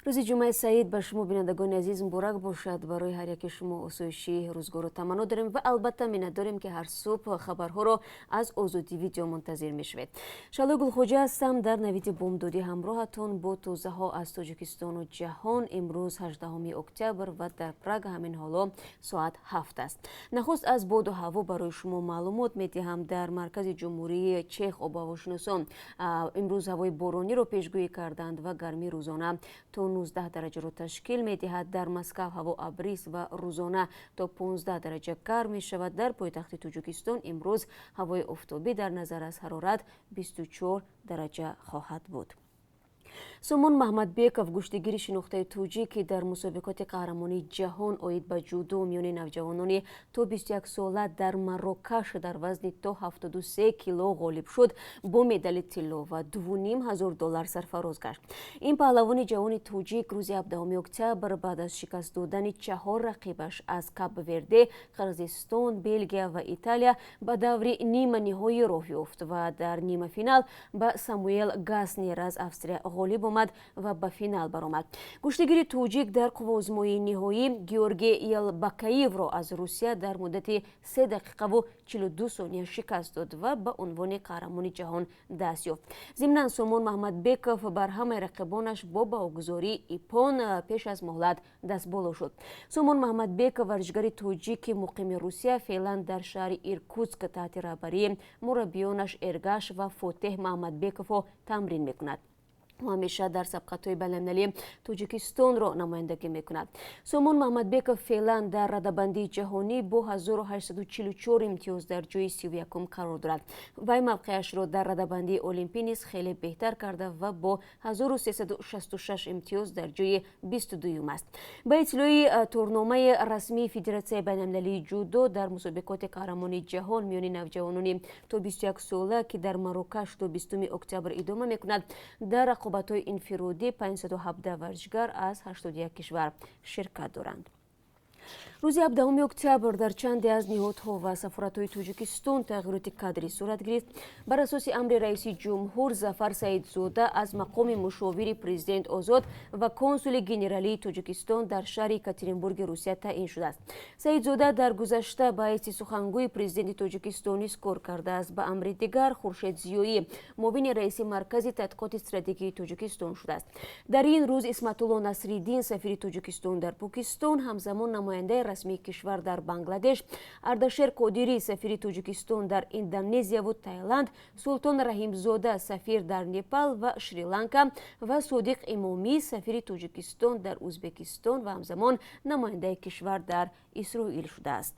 Рӯзи Ҷумъаи саид ба шумо, бинандагони азиз, муборак бошад. Барои ҳар яке шумо осоиши рӯзгору таманно дорем ва албатта миннатдорем, ки ҳар субҳ хабарҳоро аз Озодӣ Видео мунтазир мешавед. Шаҳлои Гулхоҷа ҳастам, дар навиди бомдодӣ ҳамроҳатон бо тозаҳо аз Тоҷикистону ҷаҳон. Имрӯз 18 октябр ва дар Прага ҳамин ҳоло соат 7 аст. Нахуст аз боду ҳаво барои шумо маълумот медиҳам. Дар маркази Ҷумҳурии Чех обуҳавошиносон имрӯз ҳавои борониро пешгӯӣ карданд ва гармии рӯзона то 19 дараҷаро ташкил медиҳад. Дар Москав ҳаво абрист ва рӯзона то 15 дараҷа гарм мешавад. Дар пойтахти Тоҷикистон имрӯз ҳавои офтобӣ дар назар аст, ҳарорат 24 дараҷа хоҳад буд. Сомон Маҳмадбеков, гӯштигири шинохтаи тоҷик, ки дар мусобиқоти қаҳрамонии ҷаҳон оид ба ҷудо миёни навҷавонони то 21 сола дар Марокаш дар вазни то 73 кило ғолиб шуд, бо медали тилло ва 2500 доллар сарфароз гашт. Ин паҳлавони ҷавони тоҷик рӯзи 17 октябр баъд аз шикаст додани чаҳор рақибаш аз Кап-Верде, Қирғизистон, Белгия ва Италия ба даври ниманиҳоӣ роҳ ёфт ва дар нимафинал ба Самуэл Гаснер аз Австрия ғолиб омад ва ба финал баромад. Гӯштигири тоҷик дар қувваозмоии ниҳоӣ Георгий Елбакаевро аз Русия дар муддати 3 дақиқаву 42 сония шикаст дод ва ба унвони қаҳрамони ҷаҳон даст ёфт. Зимнан, Сомон Маҳмадбеков бар ҳамаи рақибонаш бо баҳогузории иппон пеш аз муҳлат дастболо шуд. Сомон Маҳмадбеков, варзишгари тоҷики муқими Русия, феълан дар шаҳри Иркутск таҳти раҳбарии мураббиёнаш Эргаш ва Фотеҳ Маҳмадбековҳо тамрин мекунад. Ӯ ҳамеша дар сабқатҳои байналмилалӣ Тоҷикистонро намояндагӣ мекунад. Сомон Маҳмадбеков феълан дар радабандии ҷаҳонӣ бо 1844 имтиёз дар ҷои 31-ум қарор дорад. Вай мавқеашро дар радабандии олимпӣ низ хеле беҳтар карда ва бо 1366 имтиёз дар ҷои 22-юм аст. Ба иттилои турномаи расмии Федератсияи байналмилалии ҷудо, дар мусобиқоти қаҳрамонии ҷаҳон миёни навҷавонони то 21 сола, ки дар Марокаш то 20 октябр идома мекунад, дар рақобатҳои инфиродӣ 517 варзишгар аз 81 кишвар ширкат доранд. Рӯзи 17 октябр дар чанде аз ниҳодҳо ва сафоратҳои Тоҷикистон тағйироти кадрӣ сурат гирифт. Бар асоси амри раиси ҷумҳур, Зафар Саидзода аз мақоми мушовири президент озод ва консули генералии Тоҷикистон дар шаҳри Екатеринбурги Русия таъин шудааст. Саидзода дар гузашта ба ҳайси сухангӯи президенти Тоҷикистон низ кор кардааст. Ба амри дигар, Хуршед Зиёӣ муовини раиси Маркази тадқиқоти стратегии Тоҷикистон шудааст. Дар ин рӯз Исматулло Насриддин сафири Тоҷикистон дар Покистон, ҳамзамон намояндаи расмии кишвар дар Бангладеш, Ардашер Қодирӣ сафири Тоҷикистон дар Индонезияву Таиланд, Султон Раҳимзода сафир дар Непал ва Шри-Ланка ва Содиқ Имомӣ сафири Тоҷикистон дар Ӯзбекистон ва ҳамзамон намояндаи кишвар дар Исроил шудааст.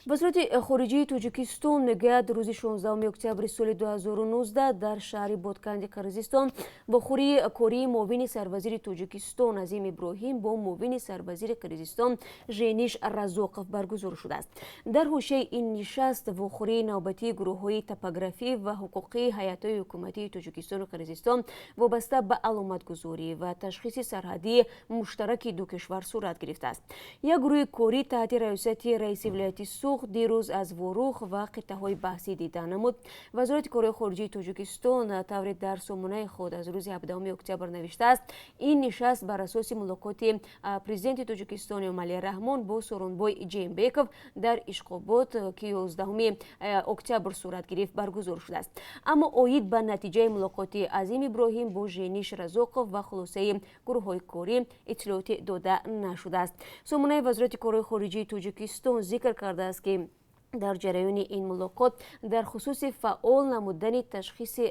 Вазорати хориҷии Тоҷикистон мегӯяд, рӯзи 16 октябри соли 2019 дар шаҳри Ботканди Қирғизистон вохӯрии кории муовини сарвазири Тоҷикистон Азим Иброҳим бо муовини сарвазири Қирғизистон Жениш Разоқов баргузор шудааст. Дар ҳошияи ин нишаст вохӯрии навбатии гурӯҳҳои топографӣ ва ҳуқуқии ҳайатҳои ҳукуматии Тоҷикистону Қирғизистон вобаста ба аломатгузорӣ ва ташхиси сарҳадии муштараки ду кишвар сурат гирифтааст. Як гурӯҳи корӣ таҳти раёсати раиси вилояти Суғд дирӯз аз Ворух ва қитъаҳои баҳсӣ дида намуд. Вазорати корҳои хориҷии Тоҷикистон тавре дар сомонаи худ аз рӯзи 17 октябр навиштааст, ин нишаст бар асоси мулоқоти президенти Тоҷикистон Эмомалӣ Раҳмон бо Сооронбой Ҷеенбеков дар Ишқобод, ки 11 октябр сурат гирифт, баргузор шудааст. Аммо оид ба натиҷаи мулоқоти Азим Иброҳим бо Жениш Разоқов ва хулосаи гурӯҳҳои корӣ иттилооте дода нашудааст. Сомонаи Вазорати корҳои хориҷии Тоҷикистон зикр кардааст, ки дар ҷараёни ин мулоқот дар хусуси фаъол намудани ташхиси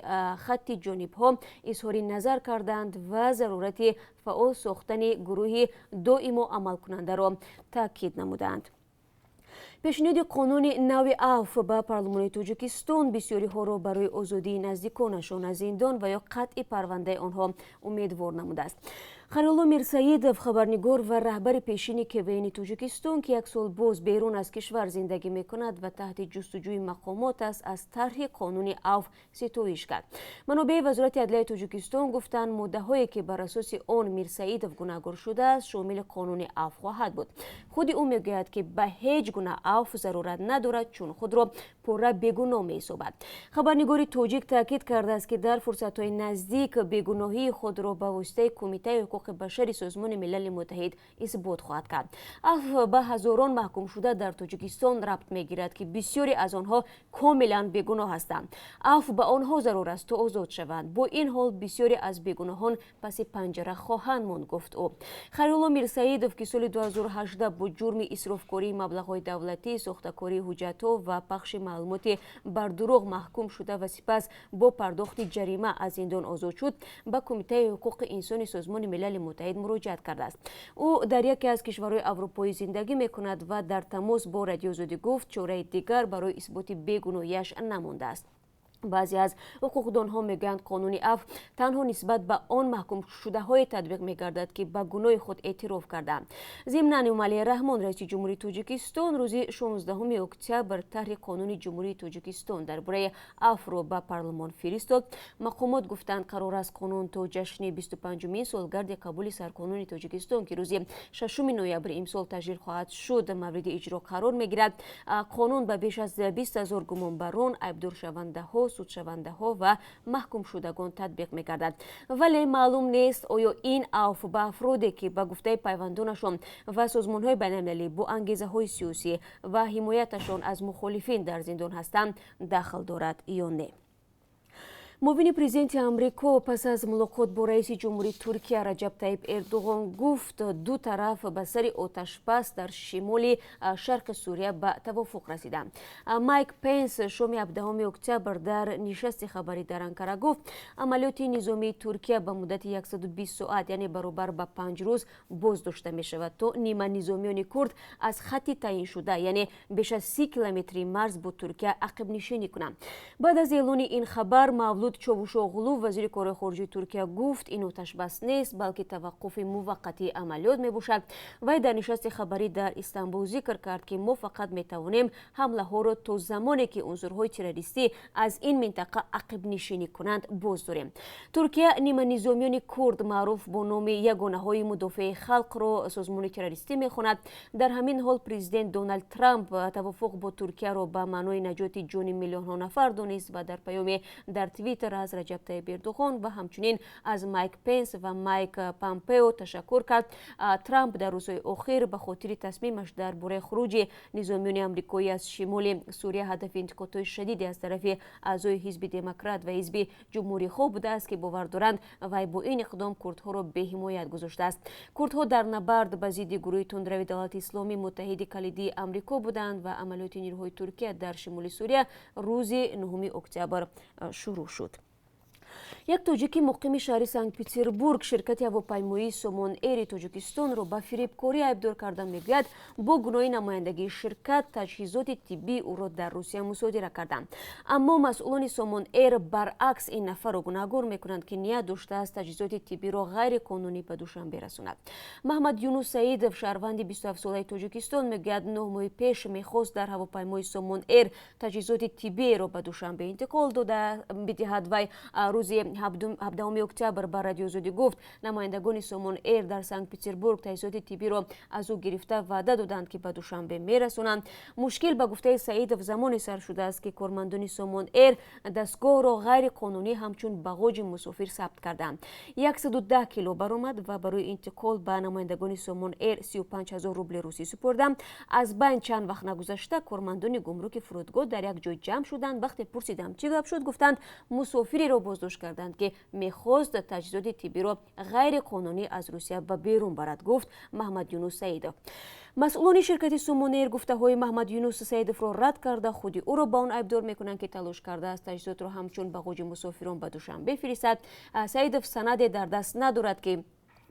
хатти ҷонибҳо изҳори назар карданд ва зарурати фаъол сохтани гурӯҳи доимо амалкунандаро таъкид намуданд. Пешниҳоди қонуни нави афв ба парлумони Тоҷикистон бисёриҳоро барои озодии наздиконашон аз зиндон ва ё қатъи парвандаи онҳо умедвор намудааст. Халилулло Мирсаидов, хабарнигор ва раҳбари пешини КВНи Тоҷикистон, ки як сол боз берун аз кишвар зиндагӣ мекунад ва таҳти ҷустуҷӯи мақомот аст, аз тарҳи қонуни афв ситоиш кард. Манобеи Вазорати адлияи Тоҷикистон гуфтанд, моддаҳое, ки бар асоси он Мирсаидов гунаҳгор шудааст, шомили қонуни афв хоҳад буд. Худи ӯ мегӯяд, ки ба ҳеҷ гуна Афв зарурат надорад, чун худро пурра бегуноҳ меҳисобад. Хабарнигори тоҷик таъкид кардааст, ки дар фурсатҳои наздик бегуноҳии худро ба воситаи Кумитаи ҳуқуқи башари Созмони Милали Муттаҳид исбот хоҳад кард. Афв ба ҳазорон маҳкумшуда дар Тоҷикистон рабт мегирад, ки бисёре аз онҳо комилан бегуноҳ ҳастанд. Афв ба онҳо зарур аст, то озод шаванд. Бо ин ҳол бисёре аз бегуноҳон паси панҷара хоҳанд монд, гуфт ӯ. Хайрулло Мирсаидов, ки соли 2018 бо ҷурми исрофкории маблағҳои давлатӣ, сохтакории ҳуҷҷатҳо ва пахши маълумоти бардурӯғ маҳкум шуда ва сипас бо пардохти ҷарима аз зиндон озод шуд, ба Кумитаи ҳуқуқи инсони Созмони Милали Муттаҳид муроҷиат кардааст. Ӯ дар яке аз кишварҳои аврупоӣ зиндагӣ мекунад ва дар тамос бо Радиоозодӣ гуфт, чораи дигар барои исботи бегуноҳиаш намондааст. Баъзе аз ҳуқуқдонҳо мегӯянд, қонуни афв танҳо нисбат ба он маҳкумшудаҳое татбиқ мегардад, ки ба гуноҳи худ эътироф карданд. Зимнан, Эмомалӣ Раҳмон, раиси ҷумҳурии Тоҷикистон, рӯзи 16 октябр тарҳи қонуни Ҷумҳурии Тоҷикистон дар бораи афвро ба парлумон фиристод. Мақомот гуфтанд, қарор аст қонун то ҷашни 25-умин солгарди қабули Сарқонуни Тоҷикистон, ки рӯзи 6 ноябри имсол таҷлил хоҳад шуд, мавриди иҷро қарор мегирад. Қонун ба беш аз 20 000 гумонбарон, айбдоршавандаҳо, судшавандаҳо ва маҳкумшудагон татбиқ мегардад. Вале маълум нест, оё ин афв ба афроде, ки ба гуфтаи пайвандонашон ва созмонҳои байналмилалӣ бо ангезаҳои сиёсӣ ва ҳимояташон аз мухолифин дар зиндон ҳастанд, дахл дорад ё не. Муовини президенти Амрико пас аз мулоқот бо раиси ҷумҳурии Туркия Раҷаб Таиб Эрдуғон гуфт, ду тараф ба сари оташбас дар шимоли шарқи Сурия ба тавофуқ расиданд. Майк Пенс шоми 17 октябр дар нишасти хабарӣ дар Анкара гуфт, амалиёти низомии Туркия ба муддати 120 соат, яъне баробар ба 5 рӯз, боздошта мешавад, то ниманизомиёни курд аз хатти таъиншуда, яъне беш аз 30 километри марз бо Туркия, ақибнишинӣ кунанд. Баъд аз эълони ин хабар Мавлуд Човушоғлу, вазири корҳои хориҷии Туркия, гуфт, ин оташбас нест, балки таваққуфи муваққатии амалиёт мебошад. Вай дар нишасти хабарӣ дар Истанбул зикр кард, ки мо фақат метавонем ҳамлаҳоро то замоне, ки унсурҳои террористӣ аз ин минтақа ақибнишинӣ кунанд, боз дорем. Туркия ниманизомиёни курд, маъруф бо номи Ягонаҳои мудофиаи халқро, созмони террористӣ мехонад. Дар ҳамин ҳол президент Доналд Трамп тавофуқ бо Туркияро ба маънои наҷоти ҷони миллионҳо нафар донист ва дар паёме дар Твиттер аз Раҷаб Таиб Эрдуғон ва ҳамчунин аз Майк Пенс ва Майк Помпео ташаккур кард. Трамп дар рӯзҳои охир ба хотири тасмимаш дар бораи хуруҷи низомиёни амрикоӣ аз шимоли Сурия ҳадафи интиқодҳои шадиде аз тарафи аъзои Ҳизби Демократ ва Ҳизби Ҷумҳурихоҳ будааст, ки бовар доранд, вай бо ин иқдом курдҳоро беҳимоят гузоштааст. Курдҳо дар набард ба зидди гурӯҳи тундрави Давлати Исломӣ муттаҳиди калидии Амрико буданд ва амалиёти нирӯҳои Туркия дар шимоли Сурия рӯзи 9 октябр шурӯъ шуд. Як тоҷики муқими шаҳри Санкт Петербург ширкати ҳавопаймоии Сомон Эри Тоҷикистонро ба фиребкорӣ айбдор карда, мегӯяд, бо гуноҳи намояндагии ширкат таҷҳизоти тиббии ӯро дар Русия мусодира карданд. Аммо масъулони Сомон Эр баръакс ин нафарро гунаҳгор мекунанд, ки ният доштааст таҷҳизоти тиббиро ғайриқонунӣ ба Душанбе расонад. Маҳмад Юнус Саидов, шаҳрванди 27-солаи Тоҷикистон, мегӯяд, 9 моҳи пеш мехост дар ҳавопаймои Сомон Эр таҷҳизоти тиббиеро ба Душанбе интиқол дода бидиҳад. Вай рӯзи 17 октябр ба Радиозодӣ гуфт, намояндагони Сомон Эйр дар Санкт Петербург таҷҳизоти тиббиро аз ӯ гирифта, ваъда доданд, ки ба Душанбе мерасонанд. Мушкил, ба гуфтаи Саидов, замоне сар шудааст, ки кормандони Сомон Эйр дастгоҳро ғайриқонунӣ ҳамчун бағоҷи мусофир сабт карданд. 110 кило баромад ва барои интиқол ба намояндагони Сомон Эйр 35 ҳазор рубли русӣ супурдам. Аз байн чанд вақт нагузашта кормандони гумруки фурудгоҳ дар як ҷой ҷамъ шуданд. Вақте пурсидам, чӣ гап шуд, гуфтанд, мусофиреро боздошт карданд, ки мехост таҷҳизоти тиббиро ғайриқонунӣ аз Русия ба берун барад, гуфт Маҳмад Юнус Саидов. Масъулони ширкати Сомонэйр гуфтаҳои Маҳмад Юнус Саидовро рад карда, худи ӯро ба он айбдор мекунанд, ки талош кардааст таҷҳизотро ҳамчун бағоҷи мусофирон ба Душанбе фиристад. Саидов санаде дар даст надорад, ки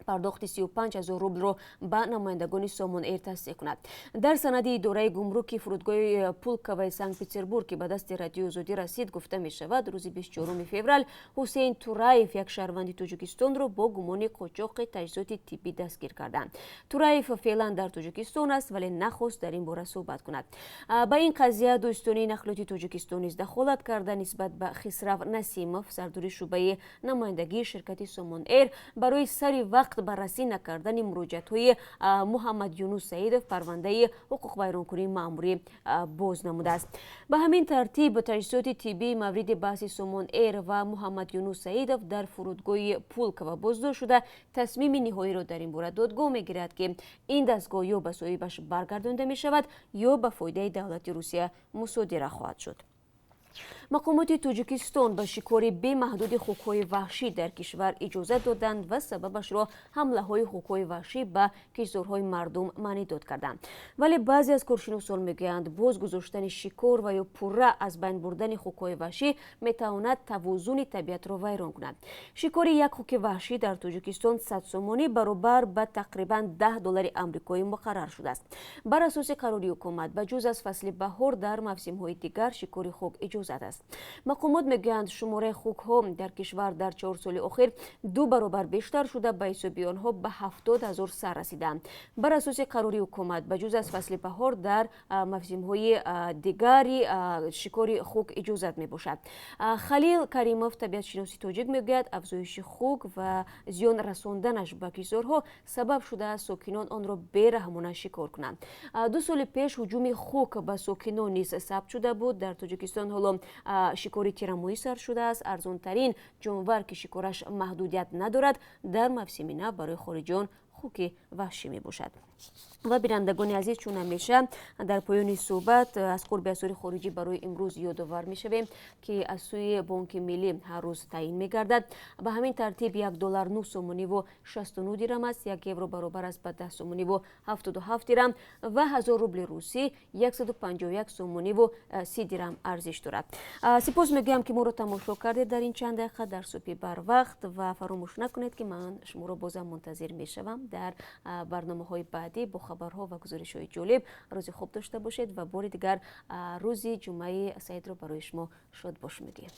пардохти 35 ҳазор рублро ба намояндагони Сомон Эйр тасдиқ кунад. Дар санади идораи гумруки фурудгоҳи Пулковаи Санкт Петербург, ки ба дасти Радиои Озодӣ расид, гуфта мешавад, рӯзи 24 феврал Ҳусейн Тураев, як шаҳрванди Тоҷикистонро бо гумони қочоқи таҷҳизоти тиббӣ дастгир карданд. Тураев феълан дар Тоҷикистон аст, вале нахост дар ин бора суҳбат кунад. Ба ин қазия Додситонии нақлиёти Тоҷикистон низ дахолат карда, нисбат ба Хисрав Насимов, сардори шӯъбаи намояндагии ширкати Сомон Эйр, барои сари вақт Саривақт баррасӣ накардани муроҷиатҳои Муҳаммад Юнус Саидов парвандаи ҳуқуқвайронкунии маъмурӣ боз намудааст. Ба ҳамин тартиб, таҷҳизоти тиббии мавриди баҳси Сомон Эйр ва Муҳаммад Юнус Саидов дар фурудгоҳи Пулково боздошт шуда, тасмими ниҳоиро дар ин бора додгоҳ мегирад, ки ин дастгоҳ ё ба соҳибаш баргардонида мешавад, ё ба фоидаи давлати Русия мусодира хоҳад шуд. Мақомоти Тоҷикистон ба шикори бемаҳдуди хукҳои ваҳшӣ дар кишвар иҷозат доданд ва сабабашро ҳамлаҳои хукҳои ваҳшӣ ба киштзорҳои мардум маънидод карданд. Вале баъзе аз коршиносон мегӯянд, боз гузоштани шикор ва ё пурра аз байн бурдани хукҳои ваҳшӣ метавонад тавозуни табиатро вайрон кунад. Шикори як хуки ваҳшӣ дар Тоҷикистон 100 сомонӣ, баробар ба тақрибан 10 доллари амрикоӣ, муқаррар шудааст. Бар асоси қарори ҳукумат, ба ҷуз аз фасли баҳор, дар мавсимҳои дигар шикори хук иҷозат аст. Мақомот мегӯянд, шумораи хукҳо дар кишвар дар 4 соли охир ду баробар бештар шуда, ба ҳисоби онҳо ба 70 000 сар расиданд. Бар асоси қарори ҳукумат, ба ҷуз аз фасли баҳор, дар мавсимҳои дигари шикори хук иҷозат мебошад. Халил Каримов, табиатшиноси тоҷик, мегӯяд, афзоиши хук ва зиён расонданаш ба киштзорҳо сабаб шудааст сокинон онро бераҳмона шикор кунанд. 2 соли пеш ҳуҷуми хук ба сокинон низ сабт шуда буд. Дар Тоҷикистон ҳоло шикори тирамоҳӣ сар шудааст. Арзонтарин ҷонвар, ки шикораш маҳдудият надорад, дар мавсими нав барои хориҷиён хуки ваҳшӣ мебошад. Ва, бинандагони азиз, чун ҳамеша дар поёни суҳбат аз қурби асъори хориҷӣ барои имрӯз ёдовар мешавем, ки аз сӯи Бонки Миллӣ ҳар рӯз таъин мегардад. Ба ҳамин тартиб, 1 доллар 9 сомониву 69 дирам аст, 1 евро баробар аст ба 10 сомониву 77 дирам ва 1000 рубли русӣ 151 сомониву 30 дирам арзиш дорад. Сипос мегӯям, ки моро тамошо кардед дар ин чанд дақиқа дар субҳи барвақт, ва фаромӯш накунед, ки ман шуморо бозам мунтазир мешавам дар барномаҳои баъдӣ бо хабарҳо ва гузоришҳои ҷолиб. Рӯзи хуб дошта бошед ва бори дигар рӯзи ҷумъаи саидро барои шумо шодбош мегӯем.